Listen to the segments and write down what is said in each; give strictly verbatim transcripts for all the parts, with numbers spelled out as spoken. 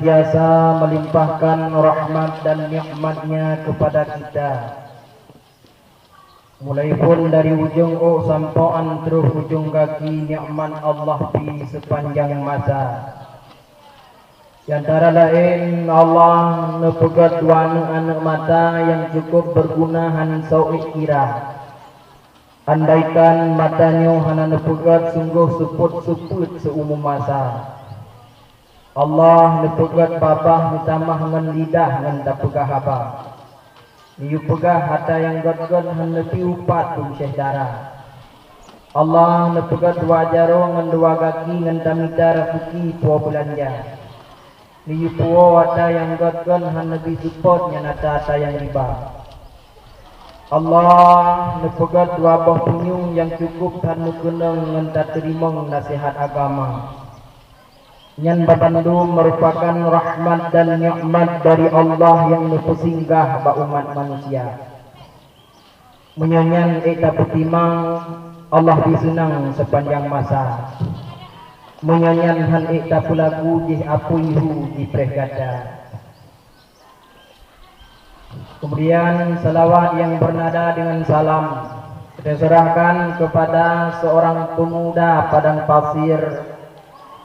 biasa melimpahkan rahmat dan nikmat-Nya kepada kita. Mulai phon dari ujong ôk sampoe 'an troh ujong gaki, nikmat Allah pi sepanjang masa. Di antara laén, Allah neupeugét dua aneuk-aneuk mata nyang cukup beuguna han soe ék kira. Andaikan mata nyoe hana neupeugét, sunggoh seupôt-seupôt siumu masa. Allah neupeugét babah meutamah ngon lidah ngon tapeugah haba. Neuyue peugah ata nyang gét-gét hana neupiôh pat dum syedara. Allah neupeugét dua jaroe ngon dua gaki ngon tamita raseuki po beulanja. Neuyue puwoe ata nyang gét-gét hana neubi seupôt nyan ata-ata nyang riba. Allah neupeugét dua boh punyueng nyang cukup that meukeunong ngon tateurimong naseuhat agama. Nyan banmandum meurupakan rahmat dan nikmat dari Allah nyang neupeusinggah bak umat manusia. Meunyoe nyan ék tapeutimang, Allah bri seunang sepanjang masa. Meunyoe nyan han ék tapeulagu, jih apui hu jipreh gata. Kemudian, salawat yang bernada dengan salam kita serahkan kepada seorang pemuda padang pasir,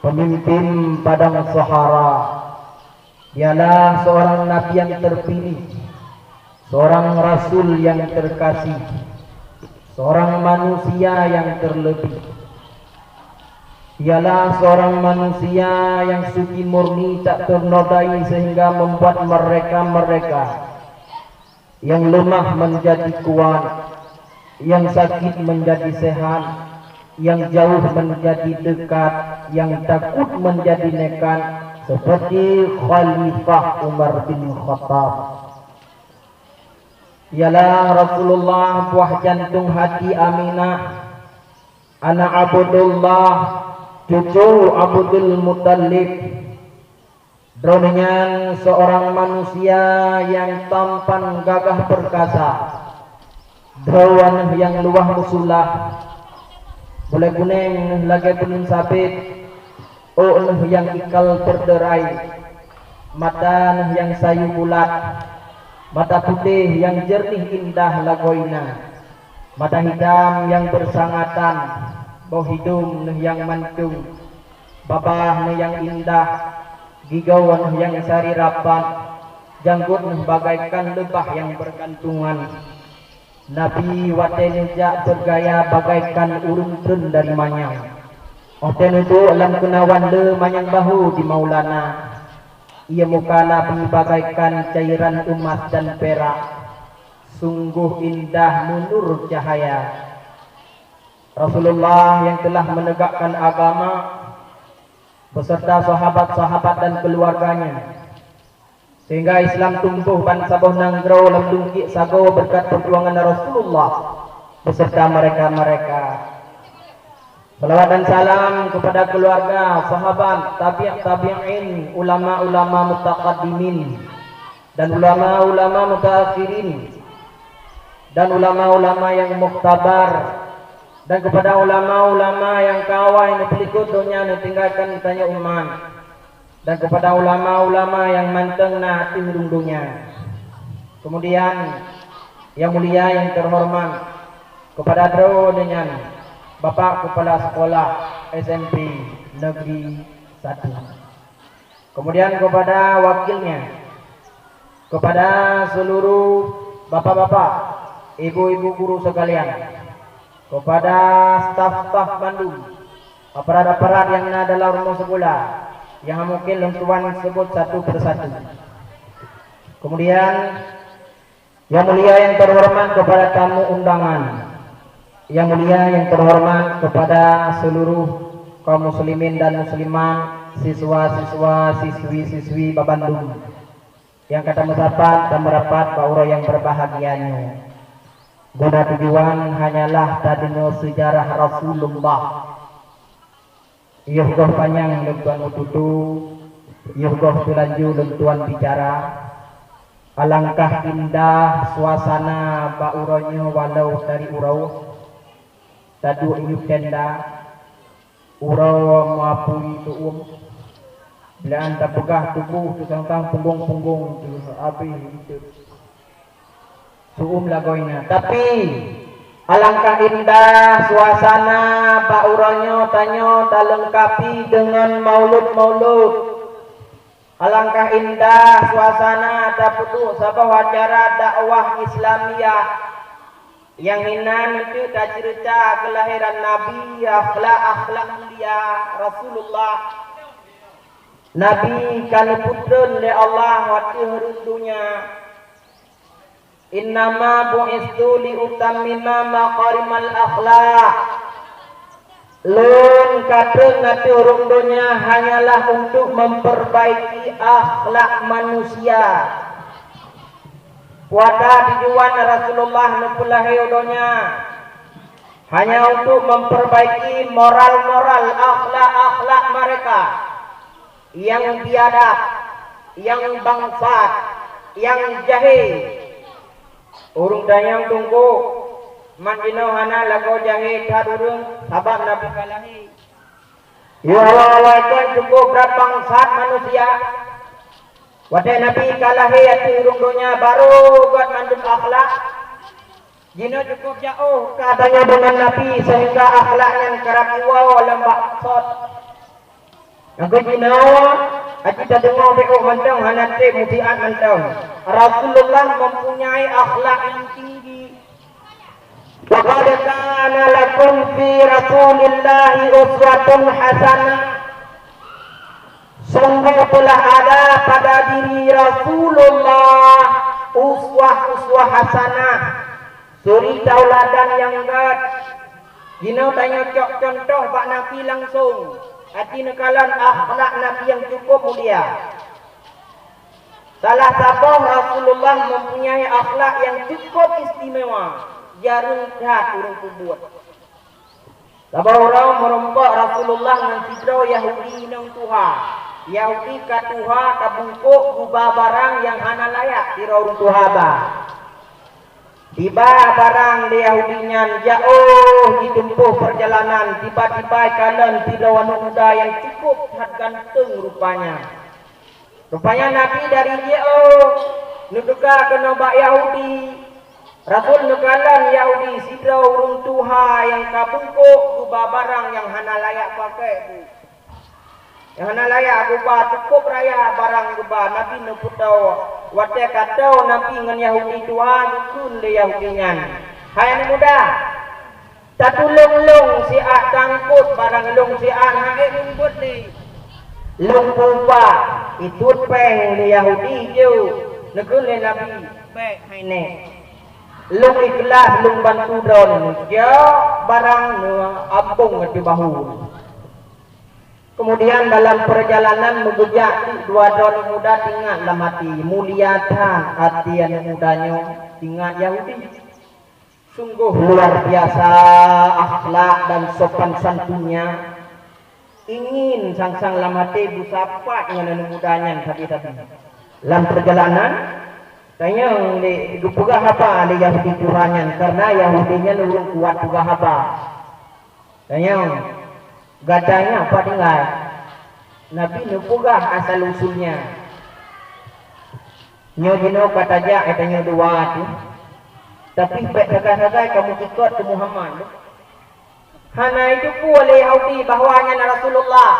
pemimpin padang sahara. Dialah seorang nabi yang terpilih, seorang rasul yang terkasih, seorang manusia yang terlebih. Ialah seorang manusia yang suci murni, tak ternodai, sehingga membuat mereka-mereka yang lemah menjadi kuat, yang sakit menjadi sehat, yang jauh menjadi dekat, yang takut menjadi nekat, seperti Khalifah Umar bin Khattab. Ialah Rasulullah, buah jantung hati Aminah, anak Abdullah, cucu Abdul Muttalib. Droeneuh nyan seorang manusia yang tampan gagah perkasa, droeneuh nyang luwah meusulah, bulée guneng neuh lagée buleuen sabet, ôk neuh nyang ikal beuderai, mata neuh nyang sayu bulat, mata putéh nyang jeureunih indah lagoina, mata hitam nyang beusangatan, boh hidông neuh nyang mancông, babah neuh nyang indah, gigoe neuh nyang sari rapat, janggot neuh bagaikan leubah nyang beugantungan. Nabi watée neujak beugaya bagaikan ureuëng treun dari manyang. Óh watée neuduek lam keunawan le manyang bahu di Maulana, ie muka Nabi bagaikan cairan emas dan perak, sunggoh indah meunur cahaya. Rasulullah yang telah menegakkan agama beserta sahabat-sahabat dan keluarganya, sehingga Islam tumbuh bansaboh nanggroe lam lungkiek sagoe berkat perjuangan Rasulullah beserta mereka-mereka. Salawat dan salam kepada keluarga, sahabat, tabi' tabi'in, ulama-ulama mutaqaddimin, dan ulama-ulama mutaakhirin, dan ulama-ulama yang muktabar, dan kepada ulama-ulama yang ka awai neupeulikot donya neutinggalkan geutanyoe umat, dan kepada ulama-ulama yang mantong na ateueh rhueng donya. Kemudian, yang mulia yang terhormat, kepada droeneuh nyan, Bapak Kepala Sekolah S M P Negeri Satu. Kemudian kepada wakilnya, kepada seluruh bapak-bapak, ibu-ibu guru sekalian, kepada staf-staf bandum, aparat-aparat yang na dalam rumoh sekolah, yang mungkin lôn tuan sebut satu persatu. Kemudian, yang mulia yang terhormat kepada tamu undangan, yang mulia yang terhormat kepada seluruh kaum muslimin dan muslimat, siswa-siswa, siswi-siswi babandum yang ka tameusapat, tameurapat bak uroe yang berbahagia nyoe. Guna tujuan hanyalah tadeungoe sejarah Rasulullah. Yoh goh panyang lôn tuan meututoe, yoh goh teulanjô lôn tuan bicara. Alangkah indah suasana bak uroe nyoe walau dari uroe taduek yup tenda, uroe meuapui tuuem, Lam tapeugah tuboh teusangkang punggong-punggong teuh habéh eunteuk. Seu'uem lagoina. Tapi, alangkah indah suasana bak uroe nyoe tanyoe taleungkapi deungon maulud-maulud. Alangkah indah suasana tapeuduek saboh acara dakwah Islamiyah nyang hinan eunteuk taceurita keulahiran Nabi, akhlak-akhlak mulia Rasulullah. Nabi ka neupeutreun lé Allah watée rhot donya. "Innama bu'istu li utammima makarimal akhlak." Lôn ka treun ateueh rhueng donya hanyalah untuk memperbaiki akhlak manusia. Kuasa tujuan Rasulullah neupeulahé u donya hanya untuk memperbaiki moral-moral, akhlak-akhlak mereka. Nyang biadab, nyang bangsat, nyang jahé. Ureuëng dayang tungkôk, man jinoe hana lagoe jahé that ureuëng, sabab Nabi ka lahé. Ya Allah, awai kon cukup brat bangsat manusia. Watée Nabi ka lahé ateueh ureuëng donya, barô gét mandum akhlak. Jinoe cukup jaoh ka tanyoe deungon Nabi, sehingga akhlak nyan karab iwoe lam baksot. Nyang keu jinoe, aci tadeungoe bék mantong hana treb musiat mantong. Rasulullah mempunyai akhlak yang tinggi. "Laqad kana lakum fi Rasulillahi uswatun hasanah." Sungguh telah ada pada diri Rasulullah uswah-uswah hasanah, suri tauladan nyang gét. Jinoe tanyoe cok cuntoh bak Nabi langsong, aci neukalon akhlak Nabi nyang cukup mulia. Salah saboh Rasulullah mempunyai akhlak nyang cukup istimewa, jareueng that ureuëng peubuet. Saboh uroe meurumpok Rasulullah ngon sidroe Yahudi inong tuha. Yahudi ka tuha, ka bungkôk, geuba barang nyang hana layak sidroe ureuëng tuha ba. Tiba barang lé Yahudi nyan, jaoh jiteumpôh peurjalanan, tiba-tiba ikalon sidroe aneuëk muda nyang cukup that ganteng rupanya. Rupanya Nabi dari jiôh neuteuka keunoe bak Yahudi. Rasul neukalon Yahudi sidroe ureuëng tuha nyang ka bungkôk geuba barang nyang hana layak pakai bu. Nyang hana layak geuba, cukup raya barang geuba. Nabi neupeutoe. Watée ka toe Nabi ngon Yahudi tuha, geukheun lé Yahudi nyan, "Hai aneuëk muda, tatulông lôn siat, tangkot barang lôn siat, han ék lôn beuet lé. Lôn peuba." Ituet péng lé Yahudi jeuet, neukheun lé Nabi, "Bék, hai nèk. Lôn ikhlas lôn bantu droeneuh, jak barang neuambong ateueh bahô." Keumudian dalam peurjalanan meugeujak teuk dua droeneueh muda teuingat lam até, mulia that até aneuëk muda nyoe teuingat Yahudi. Sunggoh luar biasa akhlak dan sopan santunnya. Ingin sang-sang lam até beusapat ngon aneuëk muda nyan sabe-sabe. Lam peurjalanan, tanyong lé geupeugah haba lé Yahudi tuha nyan, kareuna Yahudi nyan ureuëng kuat peugah haba. Tanyong, gata nyan pat tinggai? Nabi neupeugah asal usulnya. Nyoe jinoe ka tajak, eh, tanyoe dua tu. Tapi bék sagai-sagai kamoe ikot keu Muhammad. Hana jiteupeue lé Yahudi bahwa nyan Rasulullah.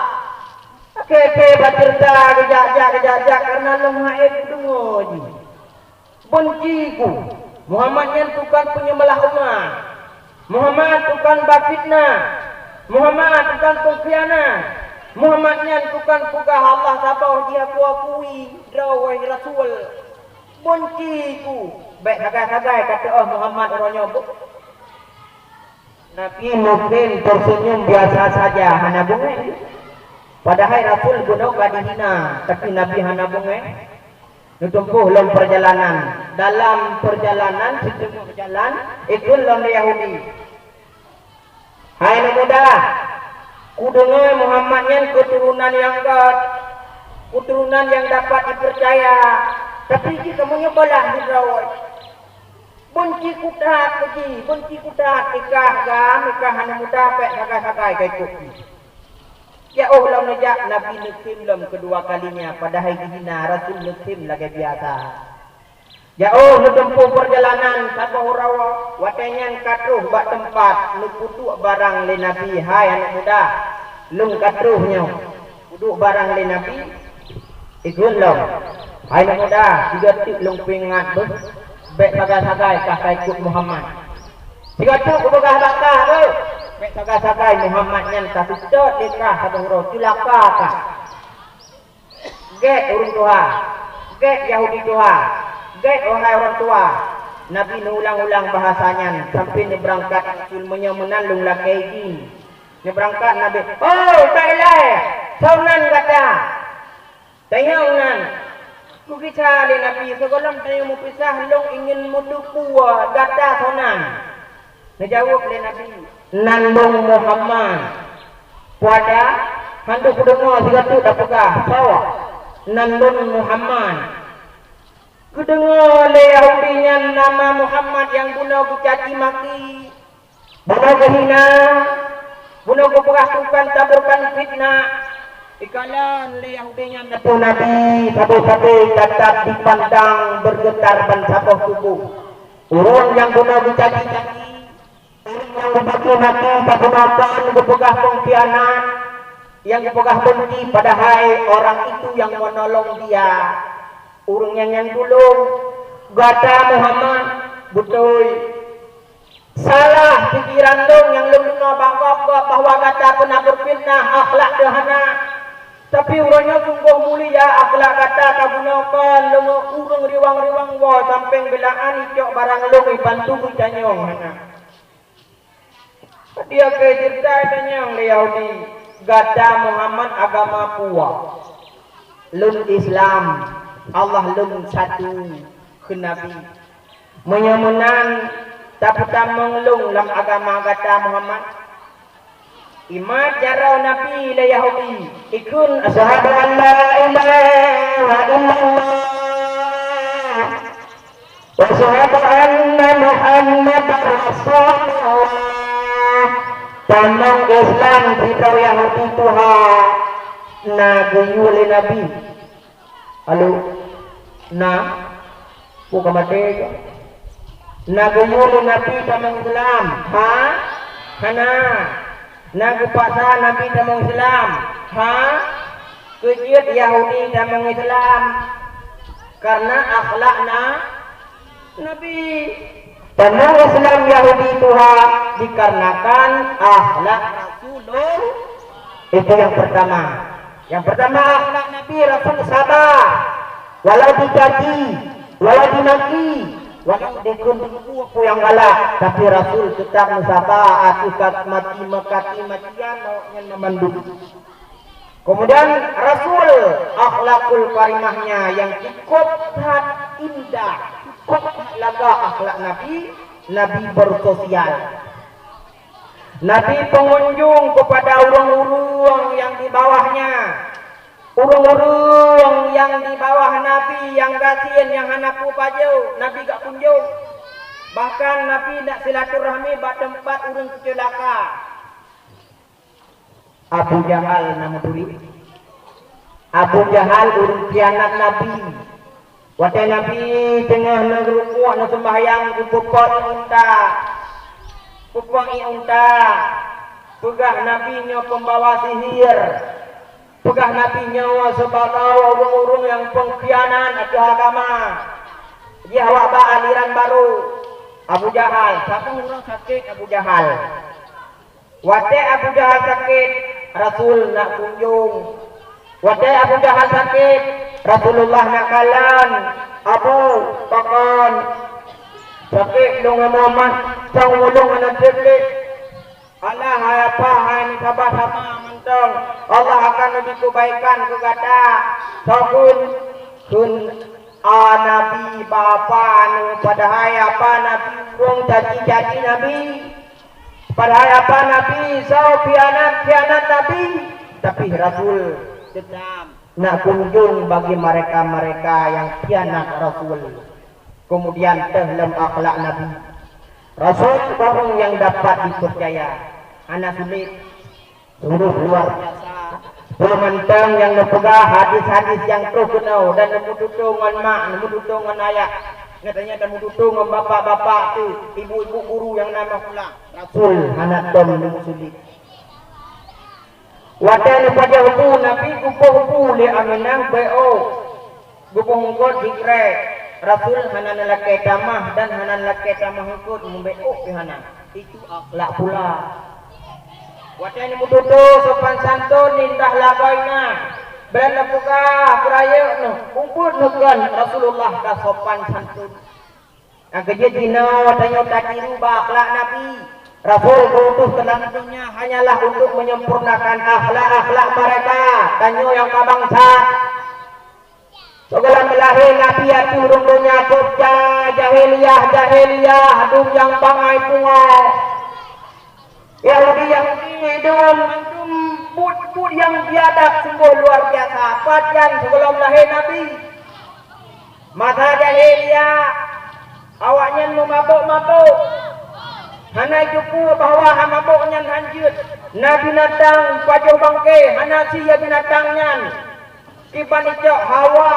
Akhé-akhé baceurita geujak-jak, geujak-jak kareuna lôn han ék kudeungoe jih. Beunci ku. Muhammad nyan tukang peunyeumbeulah umat. Muhammad tukang bafitnah. Muhammad tukang peungkhianat. Muhammad nyan tukang peugah Allah saboh jiaku-akui droe rasul. Beunci ku. Bék sagai-sagai ka teuôh Muhammad uroe nyoe bu. Nabi mungken teusenyum biasa saja, hana beungéh. Padahai Rasul bunoe ka dihina, tapi Nabi hana beungéh. Neutumpôh lom peurjalanan. Dalam peurjalanan, siteungoh jalan, ikheun lom lé Yahudi, "Hai aneuk muda, kudeungoe Muhammad nyan keuturonan nyang gét, keuturonan nyang dapat jipeucaya, tapi jih kamoe nyoe balah sidroe. Beunci ku that keu jih, beunci ku that, ikah gam, ikah aneuk muda, bék sagai-sagai ka ikot jih." Jiôh lom neujak, Nabi neukhem lom keudua kalinya, padahai geuhina, Rasul neukhem lagée biasa. Jiôh neuteumpôh peurjalanan saboh uroe, watée nyan ka troh bak teumpat neupeuduek barang lé Nabi, "Hai aneuëk muda, lôn ka troh nyoe." Peuduek barang lé Nabi, ikheun lom, "Hai aneuëk muda, sigoe teuk lôn peuingat beuh, bék sagai-sagai kah ka ikot Muhammad. Sigoe teuk kupeugah bak kah beuh, bék sagai-sagai Muhammad nyan ka seutôt lé kah saboh uroe, ceulaka kah." Gét ureuëng tuha, gét Yahudi tuha, gét wahai ureuëng tuha. Nabi neuulang-ulang bahasa nyan sampai neubeurangkat, "Rasul, meunyoe meunan lôn lakée idin." Neubeurangkat Nabi, "Oh, ka ilée, soe nan gata?" "Tanyong nan." Geukisah lé Nabi, "Sigohlom tanyoe meupisah, lôn ingin meuteupeue gata soe nan." Neujaweueb lé Nabi, "Nan lôn Muhammad." Puada, han deuh kudeungoe sigoe teuk tapeugah, "Soe nan lôn Muhammad." Geudeungoe lé Yahudi nyan nama Muhammad nyang bunoe geucaci maki, bunoe geuhina, bunoe geupeugah tukang taburkan fitnah. Ikalon lé Yahudi nyan ateueh Nabi, sabe-sabe tatap dipandang bergetar ban saboh tuboh. Ureuëng nyang bunoe geucaci-caci, ureuëng nyang geumaki-maki, tagunakan geupeugah pengkhianat, nyang geupeugah benci, padahai orang itu yang menolong dia. Ureuëng nyang, nyang tulông gata Muhammad, beutôi. Salah pikiran lôn nyang lôn deungoe bak gob-gob bahwa gata pernah berfitnah, akhlak teuhana. Tapi uroe nyoe sunggoh mulia akhlak gata ka bunoe kon lôn ureuëng riwang-riwang woe sampéng beulaan icok barang lôn ibantu geucanyong hana. Dia ke cerita tanyong lé Yahudi, "Gata Muhammad agama peue?" "Lôn Islam, Allah lôn satu," kheun Nabi. "Meunyoe meunan, tapeutamong lôn lam agama gata Muhammad." Imat jaroe Nabi lé Yahudi, ikheun, "Asyhadu an la ilaha illallah." "Wa asyhadu anna Muhammadar Rasulullah." Tamong Islam sidroe Yahudi tuha na geuyue lé Nabi. Halo, na? Buka mata ke? Na geuyue lé Nabi tamong Islam? Ha? Hana. Na geupaksa Nabi tamong Islam? Ha? Keujeuet Yahudi tamong Islam karena akhlak na Nabi. Tamong Islam Yahudi tuha dikarenakan akhlak Rasulullah. Itu yang pertama. Yang pertama, akhlak Nabi, Rasul sabar. Walau dicaci, walau dimaki, walau dikheun peue-peue nyang galak, tapi Rasul tetap meusabar ateueh ka mati, meukati-matian awaknyan meumandum. Kemudian Rasul, akhlakul karimahnya yang cukup that indah, cukup that lagak akhlak Nabi, Nabi bersosial. Nabi pengunjung kepada ureuëng-ureuëng yang di bawahnya. Ureuëng-ureuëng nyang di bawah Nabi nyang gasien nyang hana peue pajoh, Nabi gak kunjong. Bahkan Nabi nak silaturahmi bak teumpat ureuëng teuceulaka. Abu Jahal nama turi. Abu Jahal ureuëng khianat Nabi. Watée Nabi teungoh neurukuek neuseumbahyang, geupeupok ié unta. Peupok ié unta. Peugah Nabi nyoe pembawa sihir. Peugah Nabi nyoe sibagoe ureuëng-ureuëng nyang pengkhianat ateueh agama. Jih awak bak aliran barô. Abu Jahal, saboh ureuëng sakét Abu Jahal. Watée Abu Jahal sakét, Rasul nak kunjong. Watée Abu Jahal sakét, Rasulullah nak kalon. "Abu, pakon?" "Sakét lôn, hai Muhammad, sang ulôn hana treb lé." "Alah, hai apa, hai ni sabar sama mantong. Allah akan leubeh kebaikan keu gata." "Soe kheun?" "Kheun a Nabi, bapa nyoe, padahai apa Nabi ureuëng caci-caci Nabi." Padahai apa Nabi, soe khianat-khianat Nabi, tapi Rasul tetap nak kunjong bagi mereka-mereka yang khianat Rasul. Kemudian teuh lom akhlak Nabi. Rasul ureuëng yang dapat dipercaya, hana sulit, sungguh luar biasa. Peue mantong nyang neupeugah hadis-hadis nyang troh keunoe dan neumeututoe ngon mak, neumeututoe ngon ayah, nyata-nyata meututoe ngon bapak-bapak tu, ibu-ibu guru nyang na meukulang. Rasul hana tom neumeusulet. Watée neupajoh bu Nabi geupoh bu lé Aminah beuôt. Geupeungkot jikrek, Rasul hana neulakée tamah dan hana neulakée tamah eungkot meubeuôt pih hana. Itu akhlak pula. Watée neumeututoe sopan santun lindah lagoina, bèk neupeugah beurayeuk neuh, umpet neuh kon Rasulullah ka sopan santun. Nyang keujeuet jinoe tanyoe tatiru bak akhlak Nabi. Rasul geuutus keu lam donya hanyalah untuk menyempurnakan akhlak-akhlak mereka, tanyoe nyang ka bangsat. Sigohlom lahé Nabi ateueh ureuëng donya keu jahiliyah, jahiliyah, dum nyang bangai pungoh. Yahudi, Yahudi, dum mandum buet-buet nyang biadab sunggoh luar biasa. Pajan sigohlom lahé Nabi. Masa jahiliyah, awaknyan meumabök-mabök. Hana jiteupeue bahwa mabök nyan hanjeuet. Na binatang pajoh bangke, hana sie binatang nyan. Kiban icok hawa,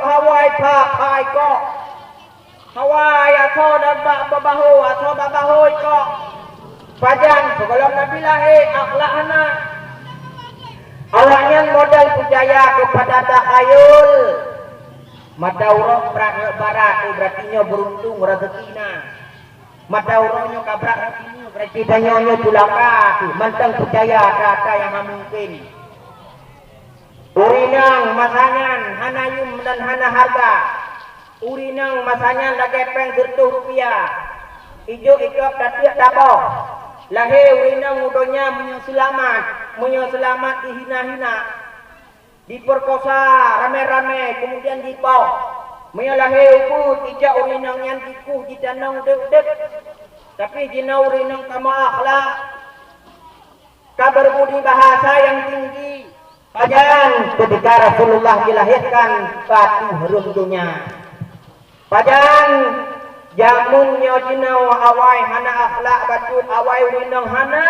hawa ipha, pha ikok. Hawa asoe dan bak babaho, asoe babaho ikok. Pajan sigohlom Nabi lahé, akhlak hana. Awaknyan modal peucaya keupada takhayul. Mata uroe brat rot barat, oh, berarti nyoe beuruntung, rezeki na. Mata uroe nyoe ka brat rezeki nyoe, berarti tanyoe nyoe tulaka tu, mantong peucaya ata-ata nyang hana mungken. Ureuëng inong masa nyan hana yum dan hana hareuga. Ureuëng inong masa nyan lagée péng sireutoh rupiah. Ijok-ijok, tatiek taboh. Lahé ureuëng inong u donya meunyoe seulamat, meunyoe seulamat dihina-hina, dipeurkosa ramé-ramé, keumudian jipoh. Meunyoe lahé ubeut, ijak ureuëng inong nyan jikueh jitanong udeb-udeb. Tapi jinoe ureuëng inong ka meuakhlak, ka beubudi bahasa nyang tinggi. Pajan ketika Rasulullah dilahirkan ka tuh rhueng donya. Pajan jameun nyoe jinoe awai hana akhlak bacut, awai ureuëng inong hana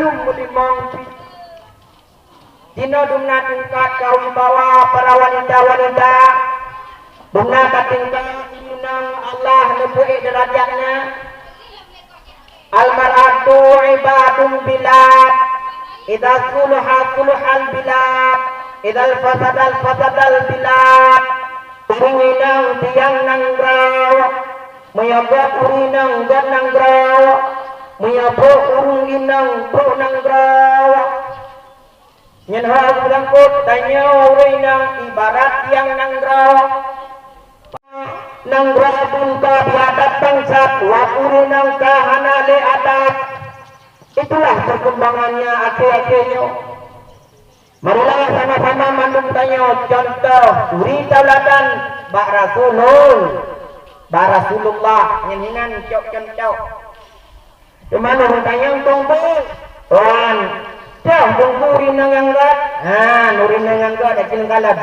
yum meulimong. Jinoe dumna tingkat ka wibawa para wanita-wanita. Dumna ka tingkat inong Allah neupeuék deurajatnya. Al-mar'atu ibadun bilad, idza suluha suluhal bilad, idza fasadal fasadal bilad. Ureuëng inong tiang nanggroe, meunyoe göt ureuëng inong göt nanggroe, meunyoe brok ureuëng inong brok nanggroe. Nyan hana geupeulangkot, tanyoe ureuëng inong ibarat tiang nanggroe. Nanggroe pun ka biadab bangsat, wak ureuëng inong ka hana lé adab. Itulah perkembangannya akhé-akhé nyoe. Marilah sama-sama mandum tanyoe contoh bri tauladan bak Rasulul, bak Rasulullah, nyan hinan cok contoh. Teuma lôn tanyong teungku, wan, toh teungku ureuëng inong nyang göt? Ha, ureuëng inong nyang göt, aci lôn kalon.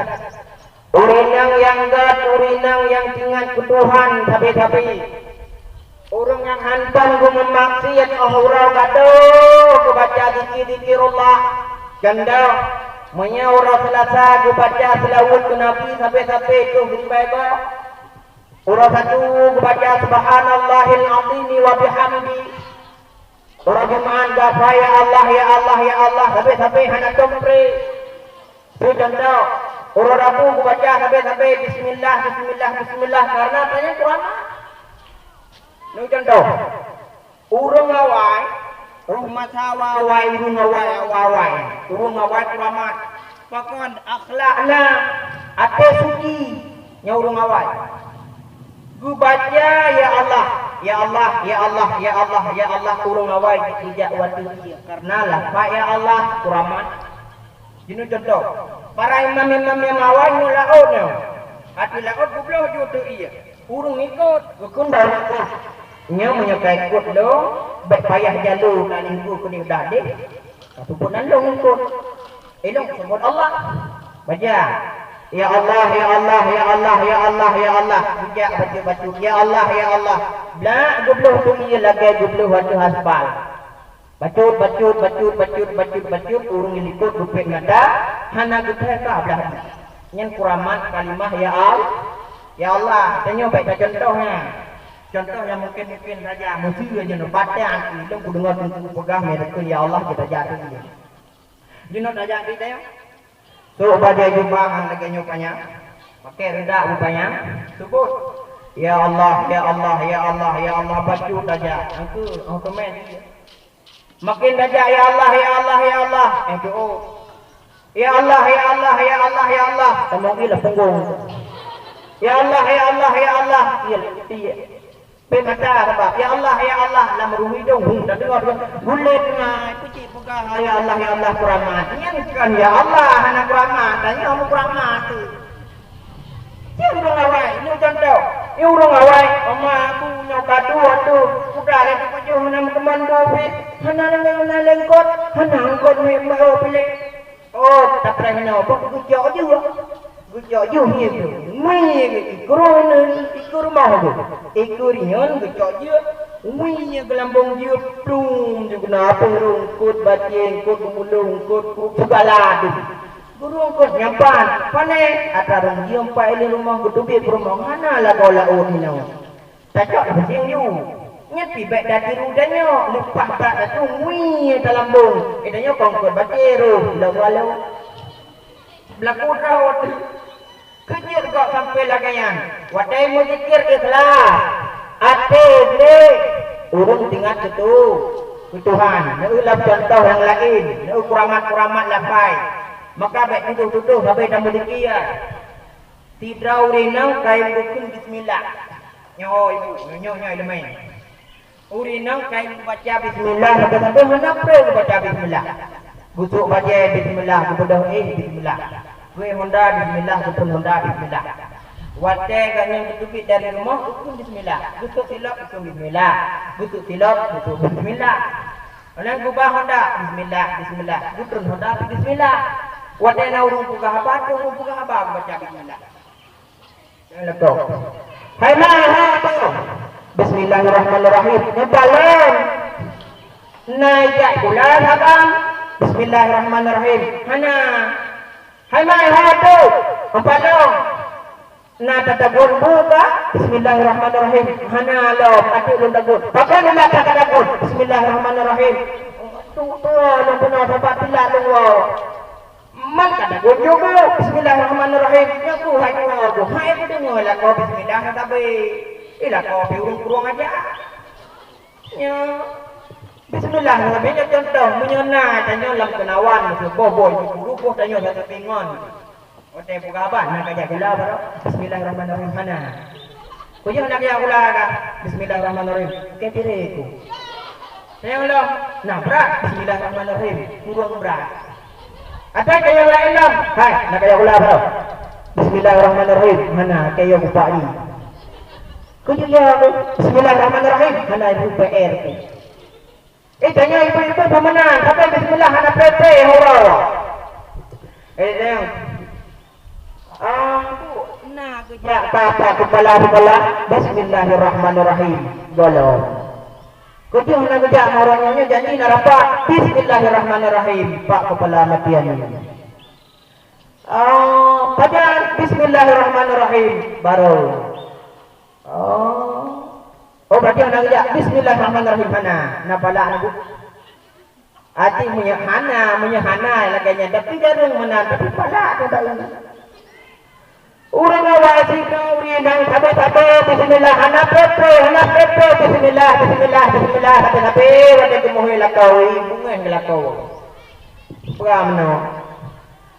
Ureuëng inong nyang göt, ureuëng inong nyang teuingat keu Tuhan sabe-sabe. Ureuëng nyang hantom geumeumaksiat óh uroe gadôh geubaca zikir-zikirullah. Contoh, meunyoe uroe Seulasa geubaca seulaweuet keu Nabi sabe-sabe toh siribèe goe. Uroe Sabtu geubaca subhanallahil azimi wa bihamdi. Uroe Jumat geuhafai ya Allah, ya Allah, ya Allah, sabe-sabe hana tom pré. Peue contoh, uroe Rabu geubaca sabe-sabe bismillah, bismillah, bismillah, karena tanyoe kuramat. Nyoe contoh. Ureuëng awai, rhah masa awai-awai, ureuëng awai-awai, ureuëng awai kuramat. Pakon akhlakna, até suci, nyan ureuëng awai. Geubaca, ya Allah, ya Allah, ya Allah, ya Allah, ya Allah, ureuëng awai geujak watèe jih. Karena lafaz ya Allah kuramat. Jinoe contoh, para imam-imam nyang awai nyoe laôt nyoe. Até laôt geubloh ju teuk ié. Ureuëng ikot, geukheun bak ureuëng, "Nyoe meunyoe ka ikot lôn, bèk payah jaloe ka lingku keuneuk dak deh, ka peubuet nan lôn ikot. Ilôn seubut Allah." Baca, "Ya Allah, ya Allah, ya Allah, ya Allah, ya Allah." Geujak bacut-bacut, "Ya Allah, ya Allah." Blah geubloh teuk ié lagèe geubloh ateueh aspal. Bacut, bacut, bacut, bacut, bacut, bacut, ureuëng likot geupék mata, hana geupék ka blah. Nyan kuramat kalimah ya Allah. Ya Allah, tanyoe bèk tacontoh nyan. Contoh nyang mungkin-mungkin saja, meuseu nyoe batang ilong kudeungoe teungku peugah meureukon ya Allah, kita jadi. Jinoe tajak di tanyoe. Sok bajée jubah nyang lagée nyoe panyang, pakai reudak bupanyang, seubut, "Ya Allah, ya Allah, ya Allah, ya Allah," bacut tajak. Engkeu, oh, teumé. Makin tajak, "Ya Allah, ya Allah, ya Allah," eh, doa. "Ya Allah, ya Allah, ya Allah, ya Allah," tamong ilah punggong. "Ya Allah, ya Allah, ya Allah," iya, iya. Pé mata sabab, "Ya Allah, ya Allah," lam ruh idong, hum, tadeungoe, deungoe. Bulet na, itu cit peugah, "Ya Allah, ya Allah," kuramat. Nyan kan, "Ya Allah," hana kuramat, tanyoe mukuramat tu. Cit ureuëng awai, nyoe contoh. Nyoe ureuëng awai, "Oma, aku nyoe ka dua tu, udah lé tujoh hana meukeumando pih, hana lengkot, hana lengkot mé, mé, oh, pilih." Oh, tapreh meunoe, bak geucok jeuh. Geucok jeuh nyan tu. Ngui ikeu rumoh, ikeu rumoh tu. Ikeu rinyueng geucok jeuh. Ngui nyan geulambong jeuh, plum jeuh keunoe, apui rungkot, bateng kot, gumulong kot, ku-, segala tu. Gurungkot nyampan, pané, atra rong jeuh empat ilée rumoh geuteubiet peurumoh, hana lagoe laôt meunoe. Tacok kucing yu. Nyan pih bék tatiru tanyoe, leupah brat tatu ngui talam bông. Eh, tanyoe kongkot baté roh, lom walau. Beulaku droe teuh. Keujeuet gob sampoe lagée nyan. Watée meuzikir ikhlas, até gleh, ureuëng teuingat keu Tu-, keu Tuhan. Neueu lam cuntoh nyang laén, neueu kuramat-kuramat lafai. Maka bék tudoh-tudoh sabe tameuzikir. Sidroe ureuëng inong kayém geukheun bismillah. Nyoe ibu, nyoe, nyoe ileumèe. Ureuëng inong kayém geubaca bismillah, maka sabe hana preh geubaca bismillah. Geusok bajée bismillah, geubeudôh éh bismillah. Geuéh honda bismillah, geuphon honda bismillah. Watée gobnyan geuteubiet dari rumoh, geukheun bismillah. Geusok silop, geukheun bismillah. Geusok silop, geusok bismillah. Nyan geuba honda, bismillah, bismillah. Geutreun honda, bismillah. Watée na ureuëng peugah haba, ureuëng peugah haba geubaca bismillah. Hai ma, hai ma. Bismillahirrahmanirrahim. Nyoe paleng. Na ijak pula saban. Bismillahirrahmanirrahim. Hana. Hai ma, hai tu. Paleng. Na tatagun buka. Bismillahirrahmanirrahim. Hana lom. Até lôn tagun. Pakon na tatagun. Bismillahirrahmanirrahim. Tu, tu, lôn peunoh saban tilat lôn woe. Man ka dagon juga. Bismillahirrahmanirrahim. Nyoe ku hai tuha ku. Hai ku deungoe lakoe bismillah ka sabe. Eh, lakoe pih ureuëng kurang aja. Nyoe. Bismillah ka sabe nyoe contoh. Meunyoe na tanyoe lam keunawan, boh-boh ibu guru, boh tanyoe satu pingon. Watée peugah haba, na kajak gula baroe. Bismillahirrahmanirrahim. Hana. Kujak na kajak gula ka. Bismillahirrahmanirrahim. Oke, tire ku. Nyang lom, na brat, bismillahirrahmanirrahim, kurang brat. Adak nyang laén lom, hai, na kajak gula baroe. Bismillahirrahmanirrahim, hana, kayém bupak ni. Kujak ya aku, bismillahirrahmanirrahim, hana ibu P R ku. Eh, tanyoe ibu-ibu peumeunan, sabe bismillah hana pre-pre, hura. Eh, sayang. Ah, na geujak. Pak, pak, pak, kepala sekolah, bismillahirrahmanirrahim. Golom. Kujak na geujak, meurunoe nyoe janji na rapat, bismillahirrahmanirrahim. Pak kepala matian ni. Ah, pajan, bismillahirrahmanirrahim. Baru. Oh. Oh, berarti hana geujak, bismillahirrahmanirrahim, hana. Na palak na bu-, Até meunyoe hana, meunyoe hana lagée nyan, tapi jareueng meunan, tapi palak tu tak ingat. Ureuëng awai sidroe ureuëng inong sabe-sabe bismillah, hana pre-pre, hana pre-pre, bismillah, bismillah, bismillah, sabe-sabe watée geumeuhôi lakoe, beungéh lakoe. Peugah meunoe.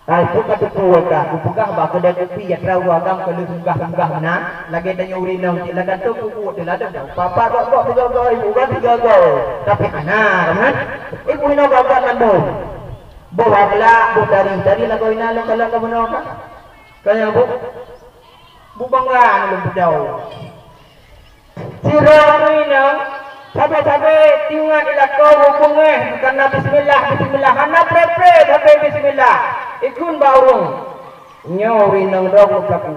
Hai, peue ka teupeu ka, kupeugah bak keudè kupi atra ureuëng agam ka lheueh munggah-munggah meunan, lagée tanyoe ureuëng inong cit, lagée tu kubu teuladang. Papa gok-gok sigoe-goe, ibu gok sigoe-goe. Tapi hana, kan? Ibu inoe gok-gok mandum. Boh akhlak, boh tari, tari lagoe inan lôn kalon ka bunoe ka. Ka nyang bu-, bu bangga lôn peudong. Sidroe ureuëng inong, sabe-sabe teuingat ilakoe beungéh, bukan na bismillah, bismillah, hana pre-pre sabe bismillah. Ikheun bak ureuëng. Nyoe ureuëng inong dong meukaku.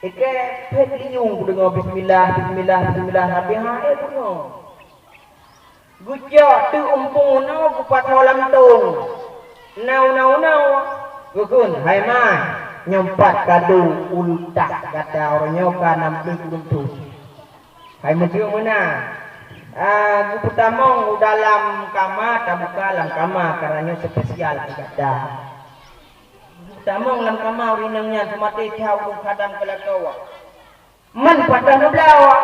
Ikée phet linyueng kudeungoe bismillah, bismillah, bismillah, sabe hai kudeungoe. Geucok teuk umpung unoe geupasoe lam tong. Nau, nau, nau. Geukheun, "Hai ma, nyoe pat kado ultah gata uroe nyoe ka nam ploh ureuëng thon." Hai meuteuk meunan. Ah, geupeutamong u dalam kama, tabuka lam kama, karena nyoe spesial keu gata. Geupeutamong lam kama ureuëng inong nyan, seumaté that ureuëng khadam keu lakoe. Man patah neubloe.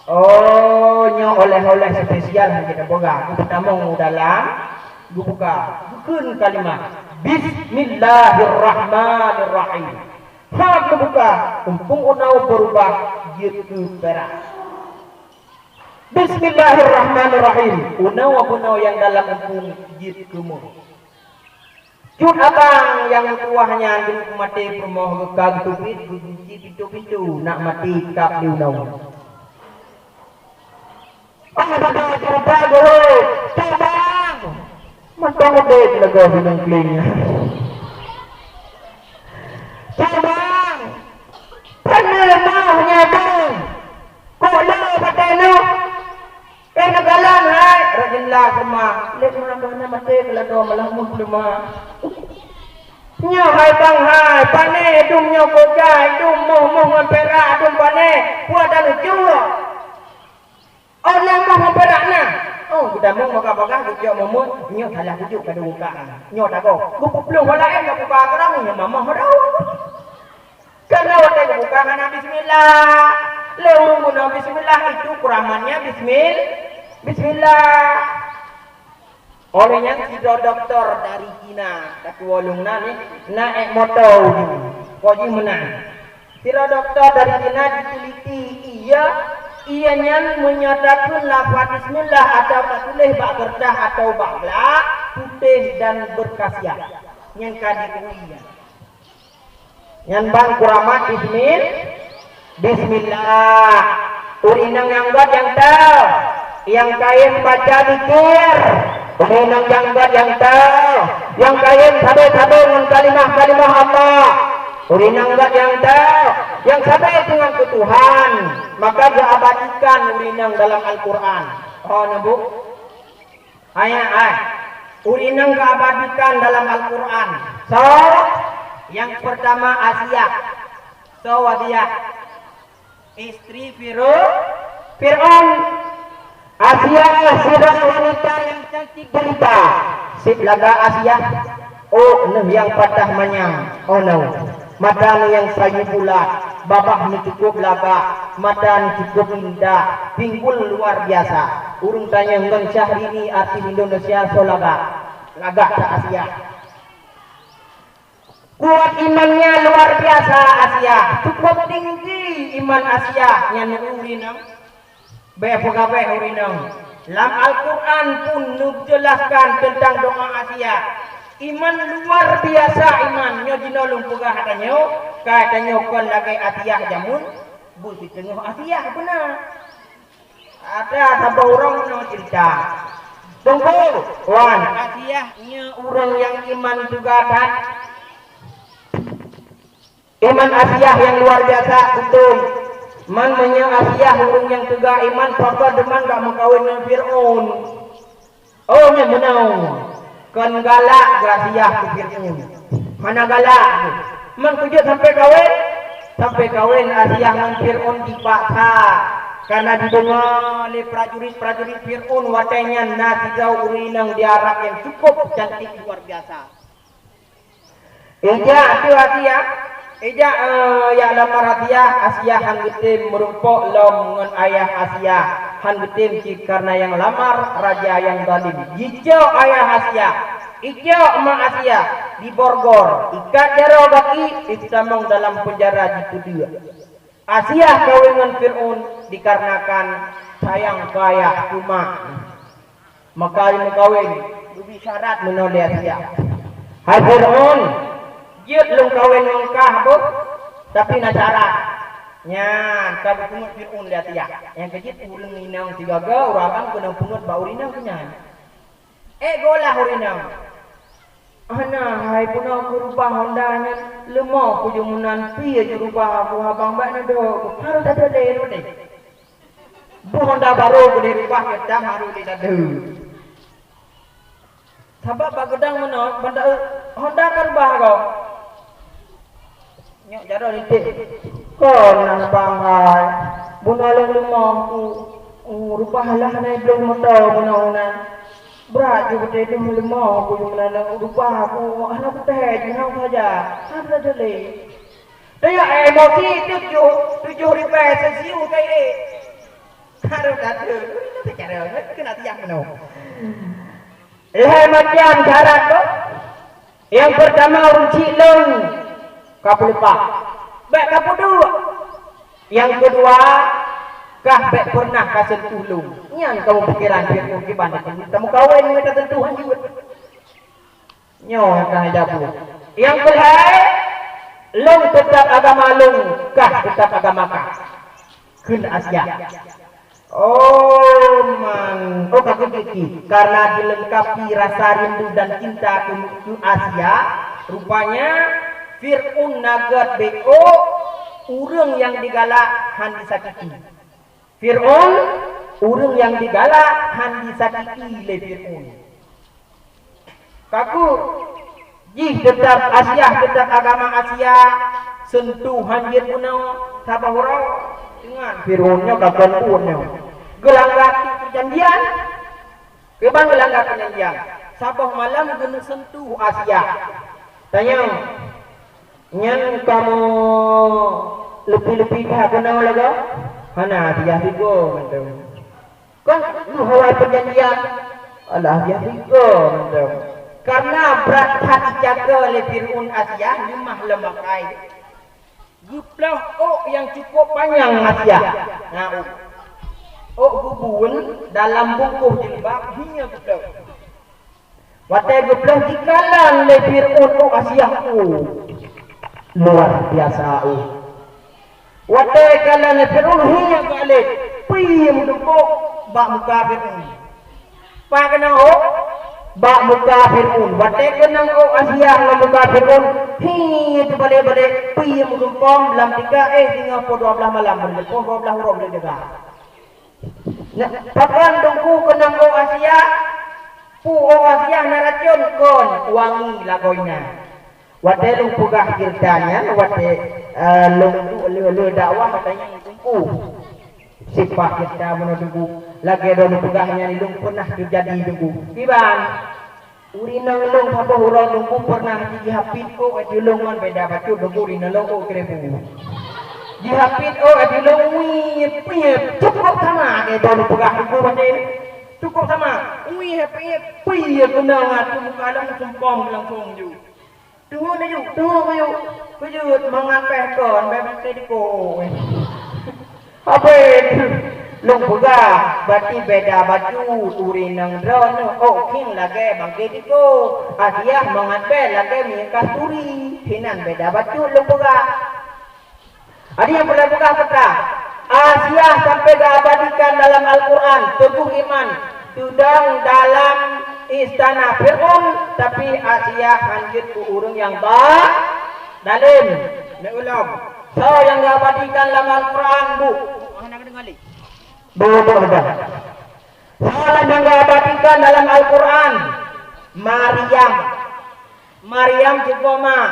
Oh, nyoe oleh-oleh spesial hana tapeugah. Geutamong u dalam, geubuka, geukheun kalimah, "Bismillahirrahmanirrahim." Hana geubuka, umpung unoe beurubah jeuet keu pirak. "Bismillahirrahmanirrahim." Unoe bunoe nyang dalam umpung jeuet keu méuh. Cut abang nyang meutuwah nyan geuneuek maté peurumoh geuka geuteubiet geugunci pintoe-pintoe nak maté kab di unoe. Oh, dada cerita geuh. Cut bang! Mantong udeb lagoe binong kling. Cut bang! Pane mah nyan bang! Kok le pakai noh? Eh, neukalon hai, rot jeulaih teuma. Lé teuma ka na maté keulagoe malah muh teuma. Nyoe hai bang hai, pane dum nyoe kojai, dum moh-moh ngon pirak, dum pane, peue dan ujoe. Oh, na moh ngon pirak na. Oh, geutamong bagah-bagah geucok moh-moh, nyoe salah geucok kadu buka. Nyoe tagoe. Geupeuplong ho laén ka buka keuramu nyoe mamah ho daun. Karena watèe geubuka hana bismillah. Lé ureueng bunoe bismillah itu kuramatnya bismil-, bismillah. Oleh nyan sidroe doktor dari Cina, tatuwo lôn na neh, na ék moto uju. Kok jih meunan. Sidroe doktor dari Cina diteliti, iya, iya nyan menyatakan lafaz bismillah atau tatuléh bak keureutas atau bak blak putéh dan berkhasiat. Nyang ka diakui nyan. Nyan ban kuramat bismil-, bismillah. Ureueng inong nyang gét nyang tao, nyang kayém baca zikir. Ureueng inong nyang gét nyang tao, nyang kayém sabe-sabe ngon kalimah-kalimah Allah. Ureueng inong gét nyang tao, nyang sabe teungoh keu Tuhan, maka geuabadikan ureueng inong dalam Al-Quran. Oh, na bu? Ayat, ayat. Ureueng inong geuabadikan dalam Al-Quran. So, nyang pertama Asiah. So, Asiah. Istri Firo-, Fir'aun. Asiah sidroe wanita nyang cantik jelita. Seb lagak Asiah. Oh, neuh nyang patah manyang. Oh, no. Mata neuh nyang sayu bulat, babah neuh cukup lagak, mata neuh cukup indah, pinggul luar biasa. Ureueng tanyong ngon Syahrini artis Indonesia soe lagak. Lagak that Asiah. Kuat imannya luar biasa Asiah. Cukup tinggi iman Asiah nyan ureueng inong. Bék peugabeh ureueng inong. Lam Al-Quran pun neujeulaskan teuntang doa Asiah. Iman luar biasa iman. Nyoe jinoe lôn peugah ata nyoe, ka tanyoe kon lagée Asiah jameun, beusiteungoh Asiah beuna. Ada saboh ureueng nyoe cerita. Teungku, wan, Asiah nyoe ureueng nyang iman teuga that. Iman Asiah nyang luar biasa, beutôi. Man meunyoe Asiah ureueng nyang teuga iman, pakon teuma gak meukawen ngon Fir'aun. Oh, nyan meunoe. Kon galak geuh Asiah keu Fir'aun. Hana galak geuh. Man keu jeuet sampoe kawen? Sampoe kawen Asiah ngon Fir'aun dipaksa. Karena dideungoe lé prajurit-prajurit Fir'aun watée nyan na sidroe ureueng inong di Arab nyang cukup cantik luar biasa. Ijak tu Asiah, ijak, eh, jak lamar Asiah, Asiah han geutem meurumpok lom ngon ayah Asiah, han geutem cit karena nyang lamar raja nyang zalim. Jicok ayah Asiah, ijok mak Asiah, diborgor, ikat jaroe gaki, itamong dalam penjara jipeudeuek. Asiah kawen ngon Fir'aun dikarenakan sayang keu ayah keu mak. Maka meukawen, geubri syarat meunoe lé Asiah. Hai Fir'aun, jeuet lôn kawen ngon kah boh, tapi na syarat. Nyan ka geupeungeut Fir'aun lé Asiah. Nyang keujeuet ureueng inong sigaga, ureueng abang keunong peungeut bak ureueng inong keu nyan. Ék geuolah ureueng inong. Hana, hai bunoe keurubah honda nyan leumo peujeuet meunan pih jurubah aku habang bak neudok. Harôh tadok lé nyoe deh. Boh honda barô beudeh rubah, geutang harôh lé dadu. Sabab bak geudang meunoe, banda honda ka rubah gob. Nyok jaroe linté. Kon na bang hai. Bunoe lôn leumo ku, rubah lah nai bloh moto bunoe na. Brat ju beutôi deuh leumo ku ju meunan rubah ku hana kutéh ju hana saja. Hana saja lé. Teuyak emosi tujoh, tujoh ribèe sisiu kai ék. Harôh tateun, keuneuk tiang meunoe. Lhèe macam syarat tu. Nyang peurtama, ureueng chik lôn ka peuleupah. Bèk ka peuduek. Nyang keudua, kah bèk peureunah ka sentuh lôn. Nyan kamoe pikiran Fir'aun kiban tameukawen ngon tasentuh hanjeuet. Nyoe ka jabu. Nyang keulhèe, lôn teutab agama lôn, kah teutab agama kah. Kheun Asia. Oh man, oh ka keuki, karena dilengkapi rasa rindu dan cinta keu, keu Asia, rupanya Fir'aun na gèt beuh ureueng nyang digalak han disakiti. Fir'aun, ureueng nyang digalak han disakiti lé Fir'aun. Kaku, jih teutab Asia, teutab agama Asia, sentuh hanjeuet bunoe saboh uroe. Deungon Fir'aun nyoe ka kon buet nyoe. Geulanggar perjanjian. Kiban geulanggar perjanjian. Saboh malam geuneuk sentuh Asia. Tanyong, nyan kamoe leupie-leupie that keunoe lagèe? Hana, Asia sigoe mantong. Kon nyoe hawai perjanjian? Alah, Asia sigoe mantong. Karena brat that ijaga lé Fir'aun Asia, leumah lam makai. Geuploh ôk nyang cukup panyang Asia. Na ôk. Ôk geubun dalam bungkôh jilbab, hiye geuploh. Watèe geuploh jikalon lé Fir'aun ôk Asia, oh, luar biasa, oh. Watèe kalon lé Fir'aun, hiye geualèh, piem dumpok bak muka Fir'aun. Pat keunong ôk? Bak muka Fir'aun. Watèe keunong ôk Asia ngon muka Fir'aun, hi teubalek-balek, piem geumpom lam tika, eh, singoh poh dua blaih malam, poh dua blaih uroe lé dega. Nah, pakon Teungku keunong ôk Asia? Peue ôk Asia na racôn? Kon, wangi lagoena. Watèe lôn peugah ceurita nyan, watèe, eh, lôn duek lheueh-lheueh dakwah, watèe nyan Teungku. Sipah ceurita bunoe Teungku, lagèe droeneuh peugah nyan lôn peunah teujadi Teungku. Kiban, ureueng inong lôn saboh uroe Teungku peunah jihapit ôk ateueh lôn ngon beda bacut Teungku, ureueng inong lôn ôk keureubu. Jihapit ôk ateueh lôn, wih, pih, cukup sama lagèe droeneuh peugah Teungku watèe nyan. Cukup sama. Wih, pih, pih, keunong ateueh muka lôn, sumpom langsung ju. Teungoh neuyue, teungoh neuyue, keujeuet mangat péh kon, bèk bangke diko. Habéh lôn peugah, berarti beda bacut ureueng inong droeneuh, ôk khieng lagèe bangke diko, Asia mangat péh lagèe minyeuk kasturi, hinan beda bacut lôn peugah. Adak nyang peureulèe peugah peue? Asia sampai geuabadikan dalam Al-Quran, teguh iman, teudong dalam istana Fir'aun, tapi Asia hanjeuet keu ureueng nyang ba-, dalem. Lé ulôn. Soe nyang geuabadikan dalam Al-Quran, Bu? Bu, Bu, Bu. Soe nyang geuabadikan dalam Al-Quran? Maryam. Maryam cuba mak.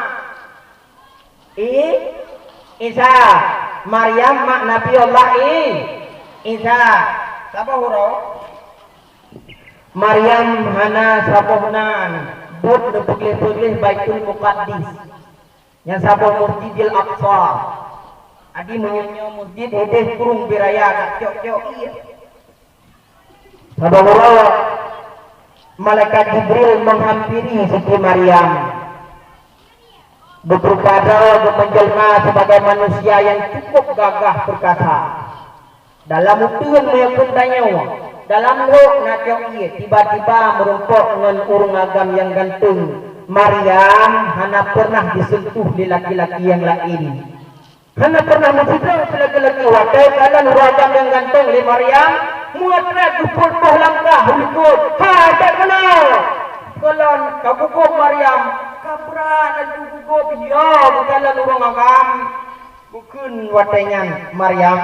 I-, Isa. Maryam mak Nabi Allah I-, Isa. Saboh uroe? Maryam hana saboh nan, buet neupeugléh-peugléh Baitul Muqaddis. Nyang saboh Masjidil Aqsa. Adi meunyoe nyoe masjid, hideh krueng biraya, nak cok-cok, iya. Saboh uroe malaikat Jibril menghampiri Siti Maryam. Beupeurupa droe geumeujeulma sibagai manusia nyang cukup gagah peurkasa. Dalam uteuen meunyoe kheun tanyoe, dalam lhok na cok ié, tiba-tiba meurumpok ngon ureueng agam nyang ganteng. Maryam hana pernah jiseuntuh lé laki-laki nyang laén. Hana pernah meusidroe silaku-laku watèe kalon ureueng agam nyang ganteng lé Maryam, muat rot geupeuet boh langkah u likot. Hai, bèk keunoe! Kalon ka gugob Maryam, ka brat laju gugob, ya, geukalon ureueng agam. Geukheun watèe nyan, Maryam,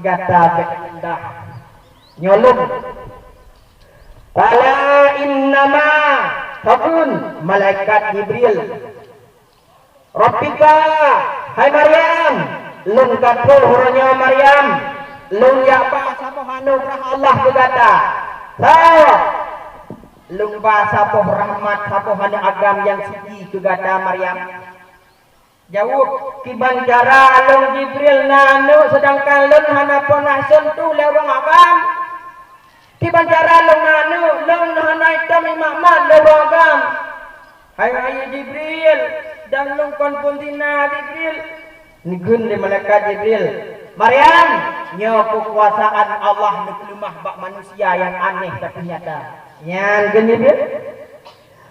gata bèk rendah. Nyoe lôn. Qala innama, pakon malaikat Jibril. Rabbika, hai Maryam, lôn ka troh uroe nyoe Maryam, lôn jak ba saboh anugerah Allah keu gata. Saboh, lôn ba saboh rahmat, saboh aneuk agam nyang suci keu gata Maryam. Jaweueb, kiban cara lôn Jibril na aneuk seudangkan lôn hana pernah sentuh lé ureueng agam? Kiban cara lôn na aneuk, lôn hana itam imat-mat lé ureueng agam? Hai, hai Jibril, dan lôn kon pun zina Jibril. Neugeun lé malaikat Jibril, "Maryam, nyoe keukuasaan Allah neupeuleumah bak manusia nyang aneh tapi nyata." Nyan geun Jibril.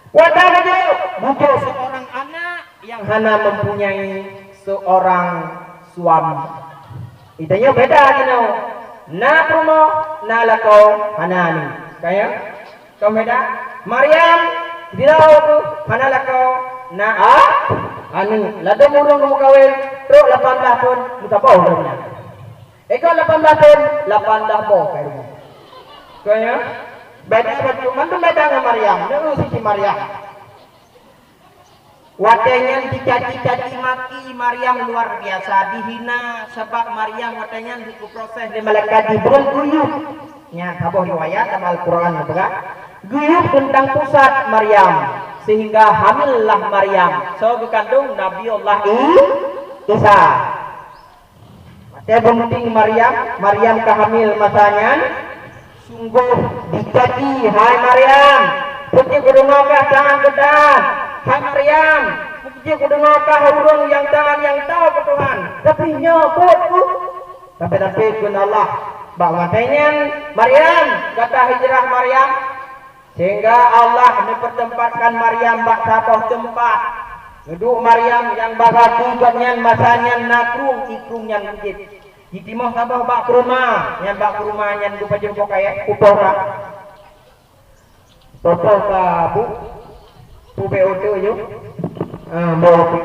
Watée geujok, geujok seorang anak yang hana mempunyai seorang suami. Itanyoe beda jinoe. Na peurumoh, na lakoe, hana aneuk. Kaya? Kau beda? Maryam, bila tu, hana lakoe, na a-, aneuk. Ladom ureueng geumeukawen, trok lapan blah thon, meusaboh ureueng nyan. Ego lapan blah thon, lapan blah boh ka rumoh. Kaya? Beda bacut, mandum beda ngon Maryam. Neu Siti Maryam. Watée nyan dicaci-caci maki Maryam luar biasa, dihina, sabab Maryam watée nyan geuproses lé malaikat Jibril geuyub. Nyan saboh riwayat dalam Al-Quran geupeugah, geuyub teuntang pusat Maryam, sehingga hamillah Maryam, soe geukandong Nabi Allah I-, Isa. Watée beunting Maryam, Maryam ka hamil masa nyan, sunggoh dicaci, "Hai Maryam, peue jeuet geudeungoe kah tangan geutangan? Hai Maryam, peue jeuet geudeungoe kah ureueng nyang tangan nyang tao keu Tuhan? Tapi nyoe buet ku." Tapi, tapi kheun Allah, bak watée nyan, "Maryam, gata hijrah Maryam." Sehingga Allah neupeuteumpatkan Maryam bak saboh teumpat. Neuduek Maryam nyang bak gaki gobnyan masa nyan na krueng, ié krueng nyan keujeuet. Jitimoh saboh bak keuruma, nyang bak keuruma nyan geupajoh boh kayèe, pupoh ka. Pupoh ka bu, pubèk oto ju. Ah, boh.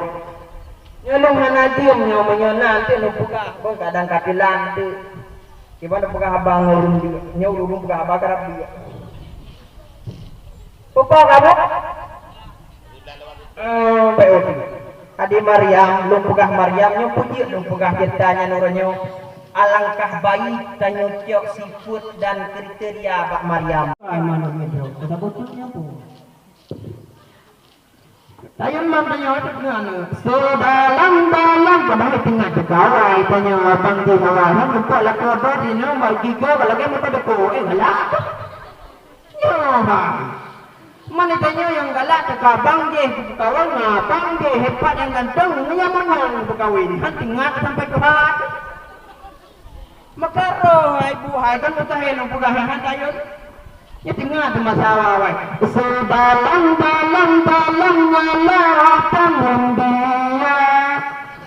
Nyoe lôn hana diem nyoe, meunyoe na teuk lôn peugah, boh kadang ka teulan teuk. Kiban peugah haba ngon ureueng biek, nyoe ureueng peugah haba karab biek. Peue po kamoe? Eh, baik, oke. Adik Maryam, lôn peugah Maryam, nyoe peue jeuet lôn peugah cerita nyan uroe nyoe. Alangkah baik tanyoe cok sifeuet dan kriteria bak Maryam. Ai, manok nyoe, kata beutôi nyoe pun. Tayang lam tanyoe teuk keuneuk aneuk. Seudalam-dalam padahai tinggai teuka awai tanyoe abang jih awai. Nyan muka lakoe dot inoe bak gigoe lagèe meupadeuko. Eh, galak. Nyoe bang. Man tanyoe nyang galak teuka abang jih beukawen ngon abang jih hebat nyang ganteng, nyan manyang beukawen. Han teuingat sampai Tuhan. Maka roh hai bu hai kan mustahil lôn peugah hai tayun. Nyoe teungoh teuma sawa wai. Seudalam-dalam dalam nyala tangan dia.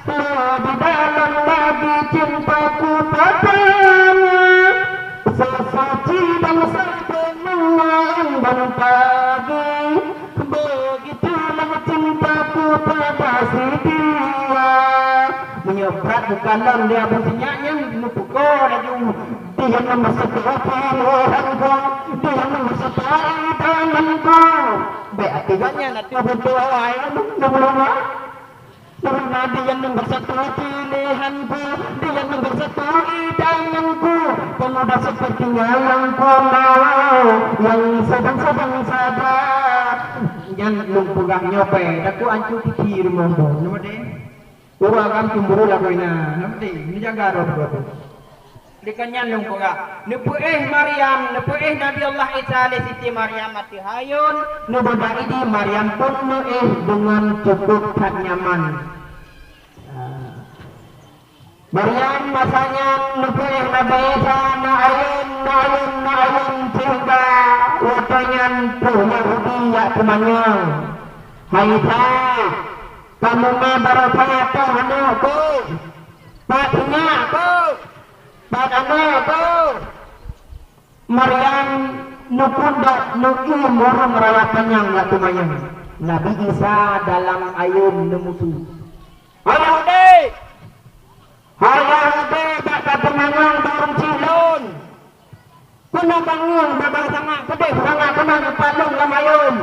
Lebih dalam lagi cintaku padanya. Sesuci dan sebenarnya dan pagi. Begitulah cintaku pada si dia. Meunyoe brat bukan lom dia Abu Sinyak nyan, neupeuko laju. Dia nomor satu pilihanku, dia nomor satu idamanku. Bèk até gobnyan ateueh beutôi awai, neupeuko. Karena dia nomor satu pilihanku, dia nomor satu idamanku. Pemuda sepertinya yang ku mau, yang sedang-sedang saja. Nyan lôn peugah nyoe pèng, takot ancu piti rumoh boh. Nama deh? Ureueng agam cemburu lagoe na. Nama deh? Neujaga droe dua tu. Dikeu nyan lôn peugah, neupeuéh Maryam, neupeuéh Nabi Allah Isa lé Siti Maryam ateueh ayôn, neubeudôh idi Maryam pun neuéh deungon cukup that nyaman. Ah. Maryam masa nyan neupeuéh Nabi Isa na ayôn, na ayôn, na ayôn, sehingga watèe nyan troh Yahudi jak teumanyong, "Hai Isa, kamoe ma barô that aneuk keuh? Pat sinyak keuh? Pat aneuk keuh?" Maryam neupundok neuiem ureueng rawat panyang jak teumanyong. Nabi Isa dalam ayôn neumusu. Hai Yahudi! Hai Yahudi, bak ka teumanyong barô cit lôn! Beuna bangun, beuna sangat pedeh, sangat beuna geupalong lam ayôn.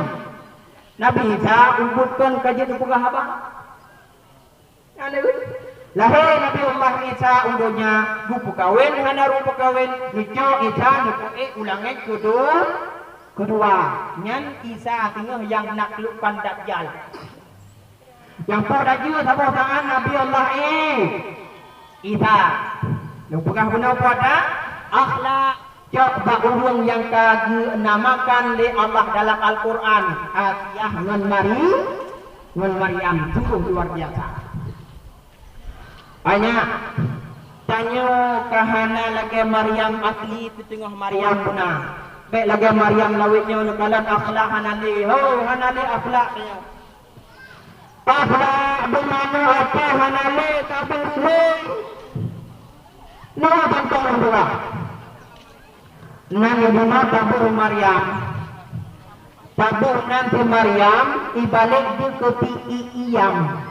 Nabi Isa ubit kon ka jeuet geupeugah haba. Lahé Nabi Allah Isa u donya, geupeukawen hana rhueng peukawen, neucok Isa neupeuék u langét keudua, keudua. Nyan Isa teungoh nyang naklukkan Dajjal. Nyang po laju saboh saát Nabi Allah Isa. Neupeugah bunoe po ata akhlak. Cok bak ureuëng nyang ka geunamakan lé Allah dalam Al-Qur'an, Asiah ngon Mari-, ngon Maryam, sungguh luar biasa. Banyak tanyoe ka hana lagée Maryam asli, teuteungoh Maryam beuna. Bék lagée Maryam lawét nyoe neukalon akhlak hana lé. Ho, hana lé akhlak nyoe. Akhlak di mana até hana lé tabeuh rihé. Nyoe contoh ureuëng. Nan di mana tabeuh Maryam. Tabeuh nan si Maryam ibalék jeuet keu ti i iyam.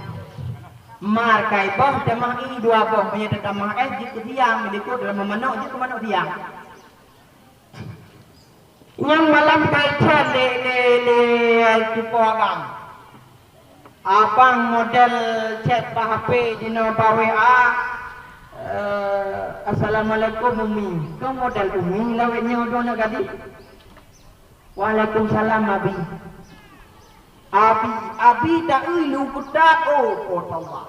Mar kai boh tamah i dua boh, meunyoe tatamah éh jeuet keu siang, dilikot dalam manok jeuet keu manok siang. Nyang malam kai chan lé, lé, lé cupo agam. Abang model chat bak H P jinoe bak W A, eh, "Assalamualaikum, Umi." Keu model Umi lawét nyoe droeneuh gadih. "Waalaikumsalam, Abi." Abi, Abi taeu lu keutat, oh, oh, Allah.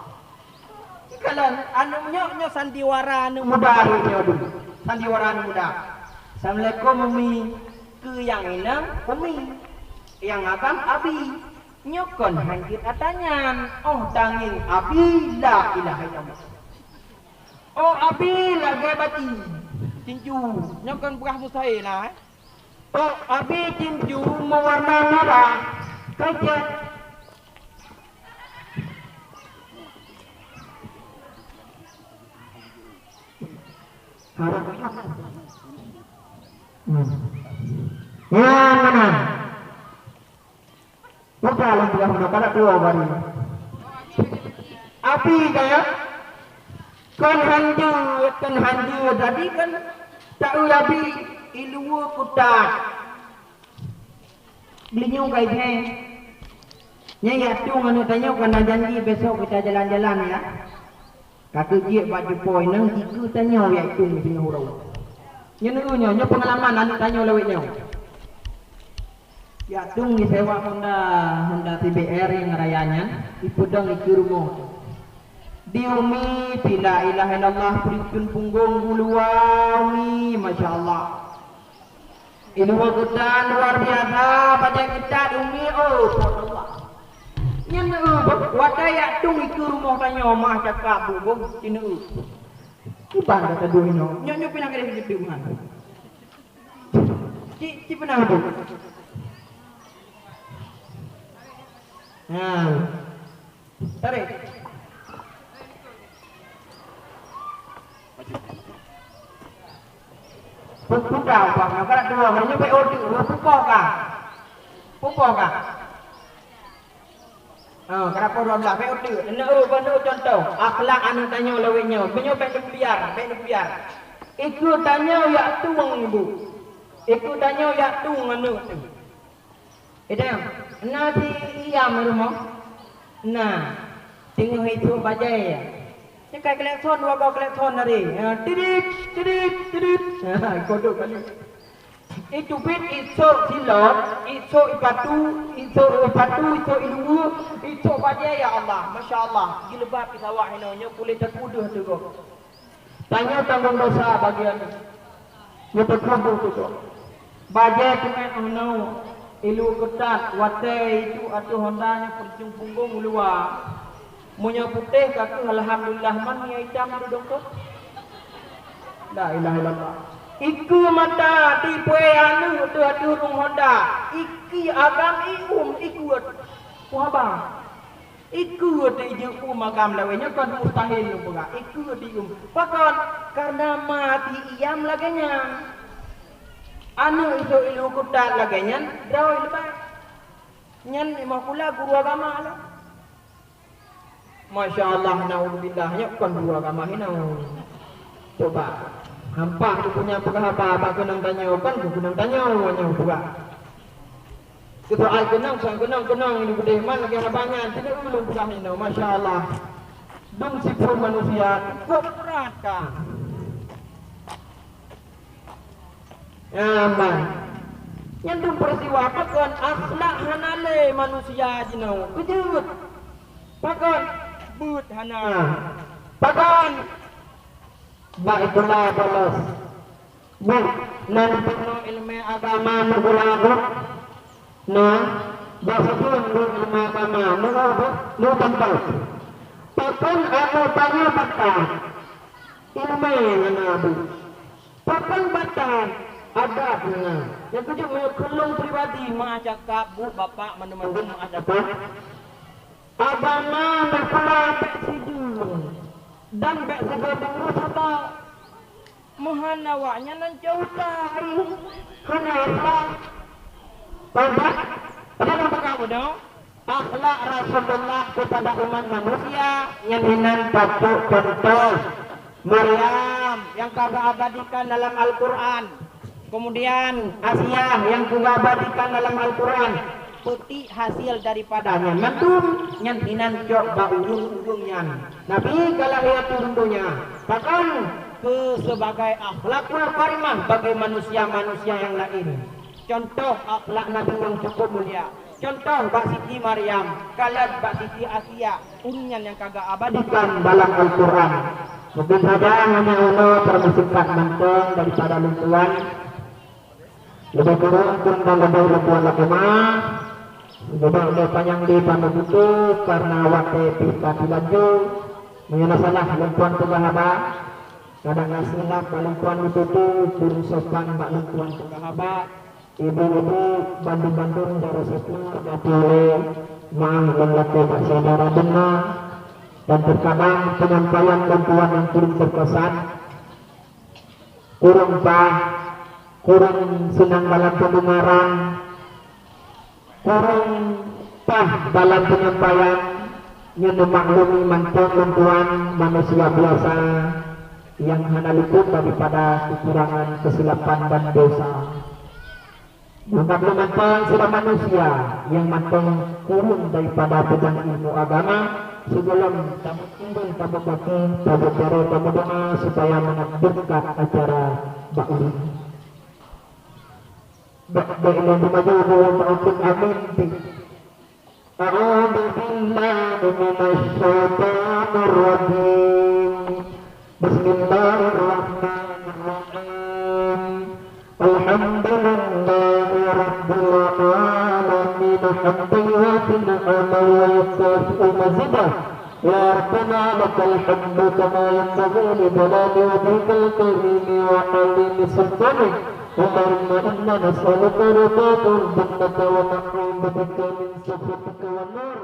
Kalau aneuk nyoe, nyoe sandiwara aneuk muda hari nyoe dulu. Sandiwara aneuk muda. "Assalamualaikum, Umi." Keu nyang inong, Umi. Nyang agam, Abi. Nyoe kon hanjeuet ata nyan. Oh, tangieng Abi, la ilaha illallah. Oh, Abi lagée bati. Tinju. Nyoe kon beurah mustahil lah, eh. Oh, Abi tinju meuwarna merah. Keu jeuet. Hmm. Nyan meunan. Buka lom buah muda, kada tuwo bari. Api ka, ya? Kon hanjeuet, kon hanjeuet. Jadi kan taeu Abi i luwa kuta. Beulinyueng ka idéh. Nyan ya tueng aneuk tanyoe kana janji besok kita jalan-jalan, ya. Ka keuh jeuet bak jumpa inong jikeue tanyoe ya tueng singoh uroe. Nyoe nyoe nyoe peungalaman aneuk tanyoe lawét nyoe. Ya tueng jisewa Honda, Honda C B R nyang raya nyan, ipeudong dikeue rumoh. Di Umi, pih la ilaha illallah, peuricun punggong u luwa Umi, masya Allah. Ilmu geutanyoe luar biasa, bajée geutanyoe Umi, oh, Masya Allah. Nyan, eh, watée jak tueng dikeue rumoh tanyoe mah cakap bu-bu, ci neu. Kiban gata dua nyoe. Nyoe, nyoe pinah gadeh jeuet meuhan. Ci, ci pinah bu. Nah. Tarék. Pu-, putra umpama, kada dua, nyoe peuet uteuk, pupo ka. Pupo ka. Oh, kada po dua belas, peuet uteuk. Neu, neu contoh, akhlak aneuk tanyoe lawét nyoe. Meunyoe bék neubiar, bék neubiar. Ikeu tanyoe jak tueng ibu. Ikeu tanyoe jak tueng aneuk tu. Idang, na si Iyam rumoh? Na, teungoh icok bajée ya. Nyoe ka klakson, dua boh klakson tadi. Ha, tidit, tidit, tidit. Ha, kodok kali. Itu pit icok silot, icok ipatu, icok ipatu, icok iluwa, icok bajée ya Allah. Masya Allah, jileubab isawak inoe, nyoe kulét teukudoh teugok. Tanyoe tanggong dosa bagian nyoe teukubu tutoe. Bajée teumé unoe, ilu keutat, watée itu ateueh honda nyoe peucung punggong u luwa. Meunyoe putéh ka keuh alhamdulillah, man nyang itam di dongkot. La ilaha illallah. Ikeu mata tipe anu teuh ateueh rung honda. Ikeu agam ium ikut. Wah bang. Ikeu teuh ijeuet u makam lawét nyoe kon mustahil lôn peugah. Ikeu teuh ium. Pakon? Karena ma ti Iyam lagée nyan. Aneuk icok ilu keutat lagée nyan, droe leubeh. Nyan imah pula guru agama lom. Masya Allah, naudzubillah, nyoe kon guru agama hinoe. Coba. Hampa geupunya peugah haba bak keunong tanyoe, kon keu keunong tanyoe nyoe peugah. Keu soai keunong, soai keunong, keunong di beudeh man lagèe haba nyan, tidak ulôn peugah inoe, masya Allah. Dum sifeuet manusia cukup berat ka. Nyaman. Nyan dum peristiwa pakon akhlak hana lé manusia jinoe. Keujeuet. Pakon? Beuet hana. Pakon? Bak itulah bolos. Bak nan peunoh ileumèe agama meugula bak. Nah, bak sapeue ilmu agama meugula bak, lu tampat. Pakon anu tanya bak ka? Ileumèe hana bak. Pakon bak ka? Adab hana. Nyang keujeuet meunyoe keu lôn pribadi, meucakap, bu, bapak, mandum-mandum meucakap. Agama meukula bèk sidroe dan bèk sigoe deungoe saboh. Meuhan awaknyan nan ceuta hana akhlak. Pada, pada nama kamu dong? Akhlak Rasulullah kepada umat manusia nyan hinan patut contoh. Maryam nyang ka geuabadikan dalam Al-Qur'an. Kemudian Asiah nyang ka geuabadikan dalam Al-Qur'an. Peutik hasil daripada nyan mandum nyan hinan cok bak ureueng-ureueng nyan. Nabi ka lahé ateueh donya. Pakon? Keu sebagai akhlakul karimah bagi manusia-manusia nyang laén. Contoh akhlak Nabi nyang cukup mulia. Contoh bak Siti Maryam, kalon bak Siti Asiah, ureueng nyan nyang ka geuabadikan dalam Al-Qur'an. Mungkin saja hanya unoe teurmasuk that mantong daripada lôn tuan. Leubeh kureueng pun dan leubeh lôn tuan lakée meu'ah. Leubeh lé panyang di pameubutu karna watée pih ka teulanjô. Meunyoe na salah lôn tuan peugah haba, kadang na silap bak lôn tuan meututu, kureueng sopan bak lôn tuan peugah haba. Ibu-ibu bandum-bandum dara siploh, gata lé meu'ah lôn lakée bak syedara beuna, dan teukadang peunyampaian lôn tuan nyang kureueng teukesan, kureueng paih, kureueng seunang dalam peundengaran, kureueng paih dalam peunyampaian, nyan neumaklumi mantong lôn tuan manusia biasa nyang hana luput daripada kekurangan, kesilapan dan dosa. Maka lôn mantong sidroe manusia nyang mantong kureueng daripada peudong ilmu agama, sigohlom tameuimbang, tameubakti, tameubaro, tameudoa supaya mangat beureukat acara bak ulôn. Bak, bak ulôn teumaju dua taukut amin. أعوذ بالله من الشيطان الرجيم. بسم الله الرحمن الرحيم. الحمد لله رب العالمين، حمدا يوافي نعمه ويكافئ مزيده. يا ربنا لك الحمد كما ينبغي لجلال وجهك الكريم وعظيم سلطانك. اللهم إنا نسألك رضاك والجنة ونعوذ بك من سخطك والنار.